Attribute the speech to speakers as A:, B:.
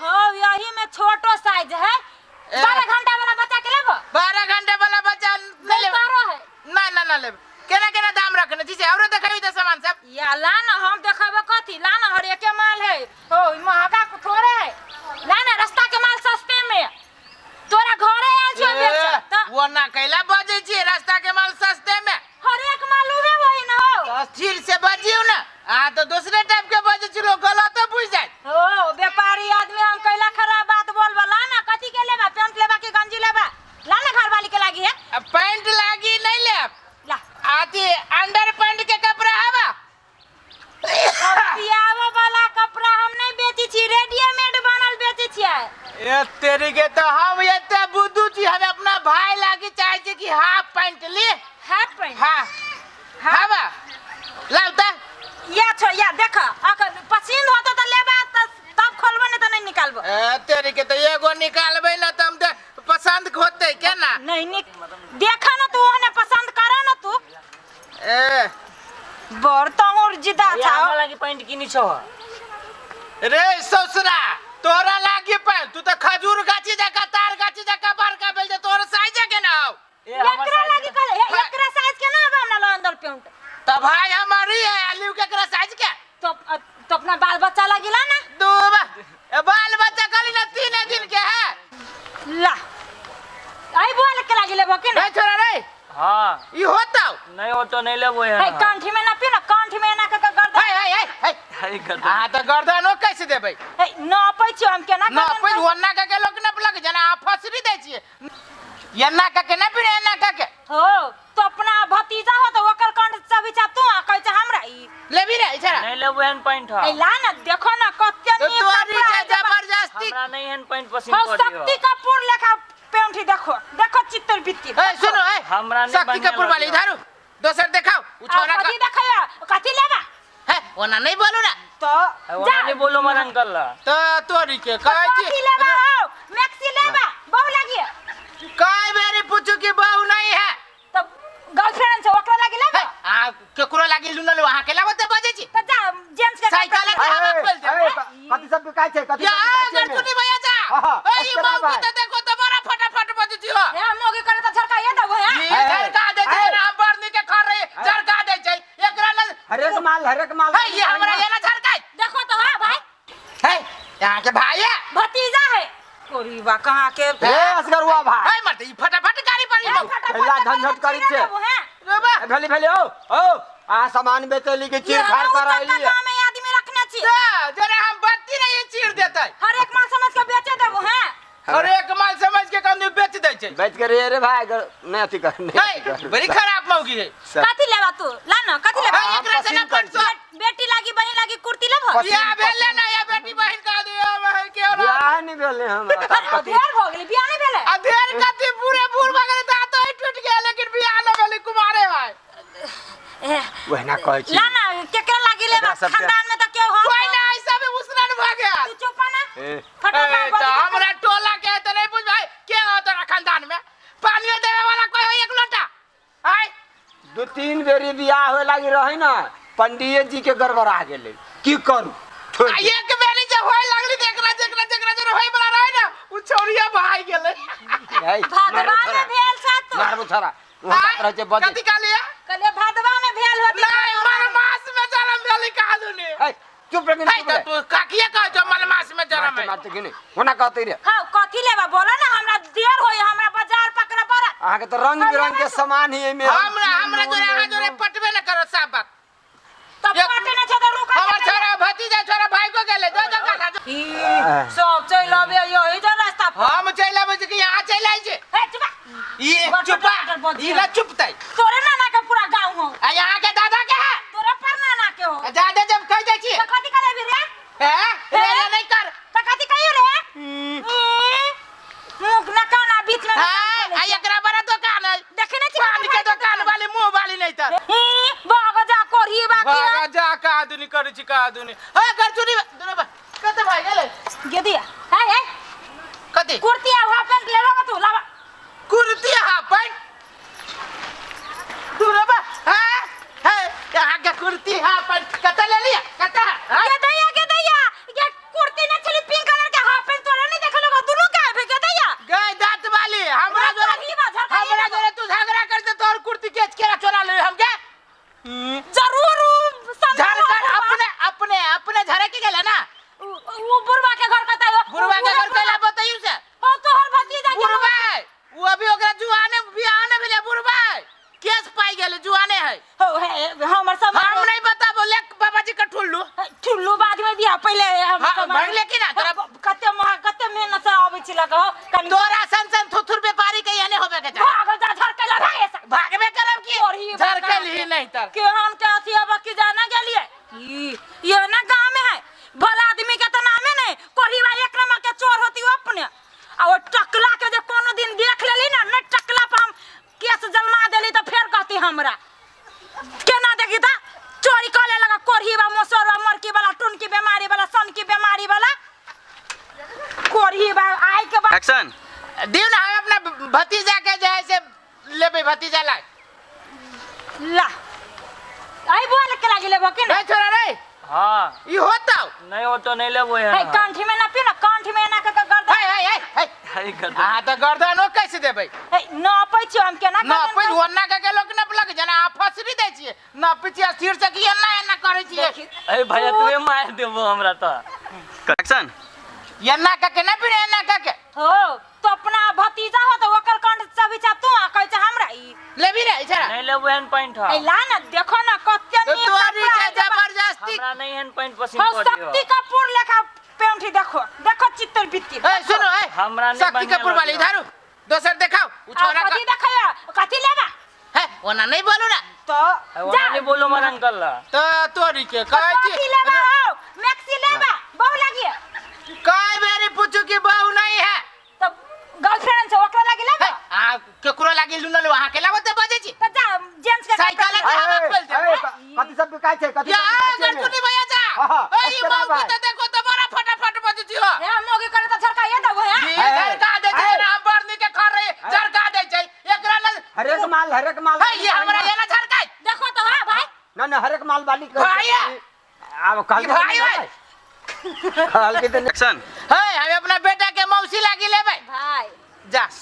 A: हो, यही में छोटो साइज है।
B: ए।
A: 12 घंटा वाला बच्चा के लेबो?
B: 12 घंटे वाला बच्चा नहीं लेब।
A: बारह है।
B: ना ना, ना लेब। केना केना दाम रखने छी से औरो देखैयो त सामान सब।
A: या ला ना, हम देखेबो कथी? ला ना, हर एके माल है। हो, ई महंगा थोड़े है। ला ना, रास्ता के माल सस्ते में। तोरा घरे आयल छो बेचे त।
B: वो ना कैला बजै छी रास्ता के माल सस्ते में?
A: हर एक माल उहे वही न हो।
B: तो स्थिर से बजियौ ना, आ तो दूसरे टाइप के बजै छी, लोग गलत बुझ जाए।
A: हो, व्यापारी आदमी, हम कैला खराब बात बोलबो? ला ना, कथी के लेबा? पैंट लेबा कि गंजी लेबा? ला ना, घरवाली के लागी है।
B: अब पैंट लागी नहीं लेब।
A: ला।
B: आती अंडर पैंट के कपड़ा हवा?
A: पियावे वाला कपड़ा हम नहीं बेची छी, रेडीमेड बनल बेची छियै।
B: ए तेरी के, तो हम एते बुद्धू छी? हम अपना भाई लागी चाहे छी कि हाफ पैंट ली।
A: Half pant?
B: हाँ, हवा लाउ त।
A: या छो, या देख, अखन पसंद होतो त लेबा त तब खोलबो, नहीं त नहीं निकालबो।
B: ए तेरी के, तो एगो निकालबै ना त हम त पसंद होतै केना?
A: नहीं निक देखा ना तू, ओहने पसंद करा ना तू।
B: ए।
A: बड़ तोर जिदा
C: ये
A: था।
C: हमरा लागि पैंट किनी छौ?
B: रे ससुरा, तोरा लागी पैंट? तू तो खजूर गाछी जका, तार गाछी जका बड़का भेल जे तोर साइज के ना हो।
C: ए, हमर
A: एकरा
C: साइज
A: लागी कल एकरा साइज के ना आबे हमरा लग अंदर पेंट।
B: तो भाई हमारी है आलू के एकरा साइज के।
A: तो अपना बाल बच्चा लागी ला ना।
B: दू ए बाल बच्चा कली ना 3 दिन के है।
A: ला, आई बोल के लागी लेबो कि ना?
B: रे छोरा रे।
C: हाँ।
B: ई होता।
C: नहीं हो तो नहीं लेबो।
A: है।
C: यहाँ।
A: कंठी में ना पी ना, कंठी में ना के गर्दन।
B: है है है है।
C: है गर्दन।
B: हाँ, तो गर्दनो कैसे देबै?
A: है, नपै छियो हम केना।
B: ना
A: गर्दन
B: पैस ओन्ना के के लोग नपलक जना आ फसरी दै छियै एन्ना के के ना पिरे एन्ना के के।
A: हो, तो अपना भतीजा हो तो ओकर कंठ सब इच्छा तू आ कहै छै हमरा ई।
B: लेबी रे छोरा?
C: नहीं लेबो एहन पैंट।
A: ए, ला ना, देखो ना कते
B: तो
A: नीक
B: तोरी
A: कपड़ा
B: जे
A: है जे
B: जबरदस्ती।
C: हमरा नहीं एहन पैंट पसंद
A: हो
C: पड़ी।
A: शक्ति कपूर लेखा पेंठी, देखो देखो, चित्तर बित्ती।
B: ए सुनो ए।
C: हमरा नहीं
B: शक्ति
C: बढ़िया
B: कपूर वाली।
C: लगल।
B: इधर दोसर देखाओ उ छोरा का।
A: कथी देखैया? कथी लेबा?
B: है, ओना नहीं बोलू ना।
A: तो
C: ओना नहीं बोलो हमर अंकल ला।
B: तो तोरी के कहै छी।
A: कथी लेबा हो? मैक्सी लेबा? बहु लागी?
B: कई बेरी पूछू कि बहू नहीं है।
A: तो गर्लफ्रेंड छै, ओकरा लागी लेबा?
B: है, आ केकरो लागी लूनल वहां के लाबो त बजै छी।
A: तो जा, जेंट्स के
B: साइकिल
A: कपड़ा
B: के हवा खोल दे।
D: ए, कथी सब बिकाइ छै? कथी
B: या
D: सब बिकाइ छै एहिमे?
B: गरचुनी भैया जा।
D: हाँ,
B: ए ई
D: अच्छा
B: मौगी
D: भाई।
B: त देखो त बड़ा फटाफट बजै छी हो।
A: हे, मोगी करे त झरका ये देबो है।
B: ई झरका दे छै ना, हम बरनी के खर रहे झरका दे छै एकरा न।
D: हरेक माल, हरेक माल।
B: है, ये हमरा ये ना झरका।
A: देखो तो, हाँ भाई।
B: है, यहाँ के भाई है?
A: भतीजा है कोरीबा कहाँ के।
D: ए असगरुआ भाई।
B: है मत, ई फटाफट गाड़ी पर ई
A: हे,
B: मौगी।
A: फटाफट
D: पहिला
A: देखो
D: झंझट
A: त
D: करै
A: चीरा
D: छै।
A: देबो है।
B: रे बा।
D: ए, भेली भेली, ओ ओ आ सामान बेचै के चीर
A: ये
D: फाड़
A: हमरा
D: कर
A: उत्तर का
D: अइली।
A: गाँव में आदमी रखने छी।
B: जा, जरा हम बत्ती नहीं चीर देतै।
A: हर एक माल समझ के बेचे देबो है।
B: और एक माल समझ के कंदू बेच दै छै।
D: बेच के रे रे भाई, नहीं अथी कर, नहीं
B: है
D: अथी कर।
B: बड़ी खराब मौगी है।
D: सब-
A: कथी लेबा तू? ला ना, कथी लेबा?
B: है, एकरा से ना
D: पसीन करै
B: 500।
A: बेटी लागी, बहिन लागी कुर्ती लेबो?
D: पसीन-
B: या भेले ना, या बेटी बहिन का दे बहिन के और।
D: बियाह नहीं भेलै हमरा तब
A: अरे,
D: कथी?
A: ढेर भऽ गेलै, बियाह नहीं भेलै?
B: अधेर कथी, पूरे बूढ़ भऽ गेलै, दाँत ही टूट गया, लेकिन बियाह न भेलै, कुमारे है।
A: ए,
D: ओहिना कहै छी।
A: ला ना, केकरा लागी लेबा?
D: एकरा सबके-
A: खानदान में त केओ हो।
B: कोई ना, ऐसा भी उसरन भऽ गया।
A: तू चुप ना।
D: ए,
A: फटाफट
B: ए,
A: बोल।
B: तऽ हमरा टोला के तऽ नहीं बुझ भाई के हो तोरा खानदान में पानियो देवे वाला कोई हो एक लोटा आय?
D: दू तीन बेरी बियाह होए लागी रहै ना, पंडिये जी के गड़बड़ा गेलै, की करू, छोड़
B: आ
D: दे।
B: एक बेरी जे होय लागली तऽ एकरा जेकरा जेकरा जे होय वाला रहै ना, उ छौरिया भाग गेलै।
D: है,
A: भादवा
D: मारबो
A: में
D: छोरा,
A: भेल छ तू।
D: मारबो छोरा, वहाँ
B: आय,
D: जाइत रहै छै बजै।
B: कथी कहलियै?
A: कहलियै भादवा में भेल होती।
B: नहीं, मलमास में जन्म भेलै कहादुनी।
D: है, चुप रे,
B: है
D: चुप
B: तऽ
D: रे।
B: तू काकिए कहै छौ मलमास में जन्म
D: मारते
B: है।
D: मारते कि नहि ओना कहते रे।
A: हाँ, कथी लेबा बोला ना, हमरा देर होई, हमरा बाजार पकड़ पड़त।
D: अहाँके तऽ रंग बिरंग के सामान ही एहिमे।
B: हमरा हमरा जोरे अहाँ जोरे पटबे न करत साफ बात।
A: तब पटे नै छै तऽ रुक।
B: हमर छोरा भतीजा छोरा भाई को गेलै, जो जो काका जो।
A: ई सब चलि आबे यही जे रास्ता पर।
B: हम चलि आबै छी कि यहाँ चलि आइ छी?
A: हे, चुपा।
B: ई
A: बड़
B: चुपा।
A: बड़ बड़।
B: ई ना चुपतै।
A: तोरे नाना के पूरा गाँव हो।
B: आ यहाँ के दादा के है।
A: तोरे पर नाना के हो।
B: आ जादे जब कह जाइ छी।
A: तऽ कथी करेबी रे?
B: हैं रे रे नहीं कर।
A: तऽ कथी कहियो रे? ई, मुँह न काना बीच में।
B: हाँ, आ एकरा बड़ा दुकान है।
A: देखे नै छी?
B: पान के दुकान वाली, मुंह वाली नहीं तर।
A: ई बाग जा कोरी बाकी।
B: भागा जा, का आदमी करै छी का आदमी हे गरचुनी दुनू बा कते भाई गेलै?
A: गेदिया है है।
B: कथी?
A: कुर्ती आ हाफ पैंट ले लो तू, लावा।
B: कुर्ती हाफ पैंट दुनू बा हाँ है, यहाँ के कुर्ती हाफ पैंट कते ले लिया, कते है?
A: गे दैया, गे दैया, ये कुर्ती न छली, पिंक कलर के हाफ पैंट। तोरी बा आइ के बाद।
E: एक्शन।
B: दियो ना, हम अपना भतीजा के जे है से लेबै, भतीजा ला।
A: ला, आई बोल के लागी लेबो कि ना?
B: नहीं छोरा रे।
C: हाँ।
B: ई होतौ।
C: नहीं हो तो नहीं लेबो
A: है
C: एहन।
A: कंठी में ना पियो ना, कंठी में ना के गर्दन।
B: हे हे हे हे।
C: है गर्दन।
B: अहाँ तऽ गर्दनो कैसे देबै?
A: हे, नपै छियो हम केना?
B: नपै
A: गर्दन।
B: ओन्ना के लोक नपलक जेना अहाँ फसरी दै छियै, नपै छियै सिर से कि एना एना करै छियै।
A: देखी।
C: ए भैया, तू मार देबो हमरा तऽ।
E: एक्शन।
B: एना के के नहि पिने, एना के के।
A: हो तो अपना भतीजा हो तो ओकर कंठ सभी चा तू आ कहै छै हमरा ई।
B: लेबी रे छरा?
C: नहीं लेबो एहन पैंट।
A: ए ला ना, देखो ना कते
B: तो
A: नीक
B: तोरी
A: कपड़ा
B: के
A: है जे
B: जबरदस्ती।
C: हमरा नहीं एहन पैंट पसंद
A: हो
C: पड़ी।
A: शक्ति कपूर लेखा पेंठी, देखो देखो चित्तर बित्ती।
B: ए सुनो, ए
C: हमरा नहीं
B: शक्ति
C: बढ़िया
B: कपूर वाली
C: लगलो।
B: इधर दोसर देखाओ उ
A: आ
B: छोरा
A: कथी
B: का।
A: देखैया? कथी लेबा?
B: है ओना नहीं बोलू ना।
A: तो जा।
C: नहीं बोलो हमर अंकल ला।
B: तो तोरी के कहै
A: कथी
B: छी।
A: लेबा हो? मैक्सी लेबा बहु लागी?
B: कई बेरी पूछू कि बहू नहीं है।
A: तो गर्लफ्रेंड छै, ओकरा लागी लेबा?
B: है, आ केकरो लागी लूनल अहाँ के लाबो ते बजै छी।
A: तो जा, जेंट्स के
B: साइकिल के हवा खोल दे।
D: कथी सब बिकाइ छै? कथी
B: या
D: सब बिकाइ छै?
B: गरचुनी भैया जा।
D: हाँ,
B: ए ई
D: अस्सलाम
B: मौगी
D: भाई।
B: तो देखो तो बड़ा फटाफट बजै छी हो।
A: हे मोगी करे तो झरका ये दबो है।
B: ई झरका दै छै ना, हम बरनी के खर रही झरका दै छै एकरा न।
D: हरेक माल, हरेक माल।
B: है ये हमरा ये ना झरकाई।
A: देखो तो हां भाई।
D: ना ना, हरेक माल वाली
B: भाई है।
D: आब कहल
B: ई भाई है।
D: कहल के तऽ
E: एक्शन।
B: है हम अपना बेटा के मौसी लागी लेबै।
A: भाई
B: जा सो।